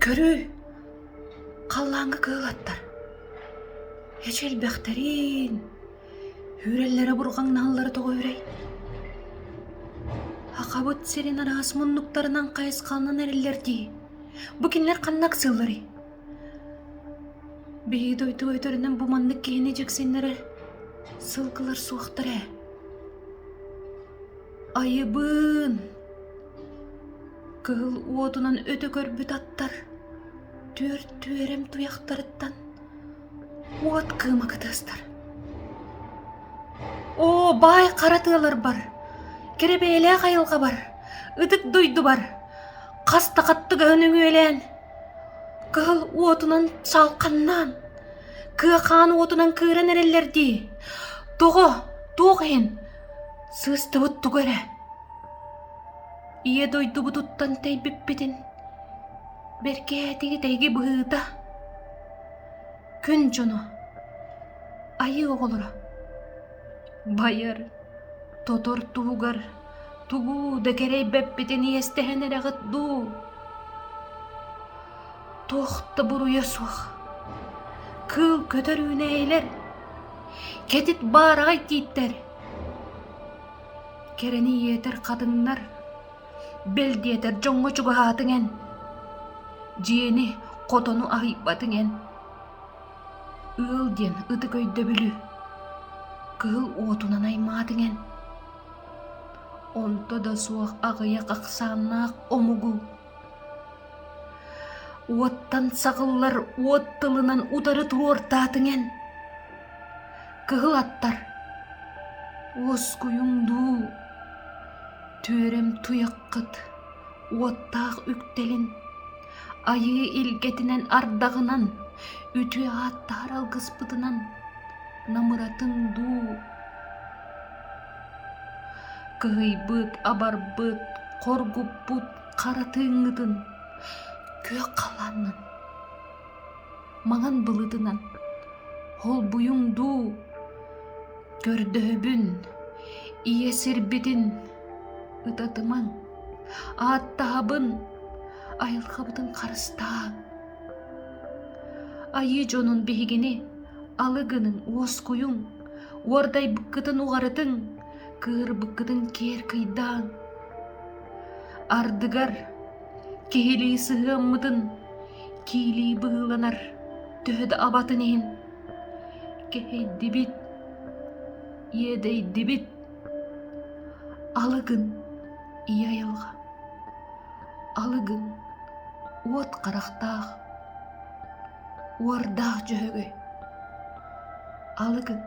Көрүүй, халлааҥҥа кыыл аттар. Эчи элбэхтэриин, үүрэллэрэ бурҕаҥнаһаллара тоҕо үрэй? Сахабыт сирин араас муннуктарынан хайысхаланан эрэллэр дии. Бу кинилэр ханна ыксыылларый? Биһиги дойдуга өтөрүнэн бу маннык киһини дьиксиннэрэр сылгылар суохтар ээ. Айыбыын! Кыһыл уотунан өтө көрбүт аттар түөрт түөрэм туйахтарыттан уот кыыма кытыастар. Оо, баай хара тыаларбар, кэрэ бэйэлээх айылҕабар, ытык дойдубар хас да хаттыгаһын үҥүөлээн, кыһыл уотунан салханнаан, кыа хаан уотунан кыыран эрэллэр дии. Тоҕо, туох иһин сыыстыбыт тугу эрэ? Ийэ дойдубутуттан тэйбиппитин бэркээтигит эһиги быһыыта. Күн дьоно, айыы оҕолоро, байар, тотор туһугар тугу да кэрэйбэппитин иэстэһэн эрэҕит дуу? Туох да буруйа суох. Кыыл көтөр үүнээйилэр, кэтит баараҕай тииттэр, Кэрэни иэтэр хатыҥнар, бэл диэтэр дьоҥҥо чугаһаатыҥ эн, дьиэни, хотону аһыйбатыҥ эн. Ыал диэн ытык өйдөбүлү кыһыл уотунан аймаатыҥ эн. Онто да суох аҕыйах ахсааннаах омугу Уоттан саҕыллар уот тылынан утары туруортаатыҥ эн. Кыһыл аттар, уоскуйуҥ дуу, түөрэм туйаххыт уоттаах үктэлин, айыы илгэтинэн ардаҕынан, үтүө ааттаһар алгыспытынан намыратыҥ дуу. Кыһыйбыт, абарбыт, хоргуппут хара тыыҥҥытын күөх халааннан, маҥан былытынан холбуйуҥ дуу, көрдөһөбүн, ийэ сирбитин ытатымаҥ, ааттаһабын, айылҕабытын харыстааҥ. Айыы дьонун биһигини алы гыныҥ, уоскуйуҥ, уордайбыккытын уҕарытыҥ, кыырбыккытын киэр кыйдааҥ. Ардыгар киһилии сыһыаммытын киилии быһыыланар төһө да абатын иһин кэһэйдибит, иэдэйдибит. Алыгын ийэ айылҕа, алыгын уот харахтаах, уордаах дьөһөгөй, алыгын.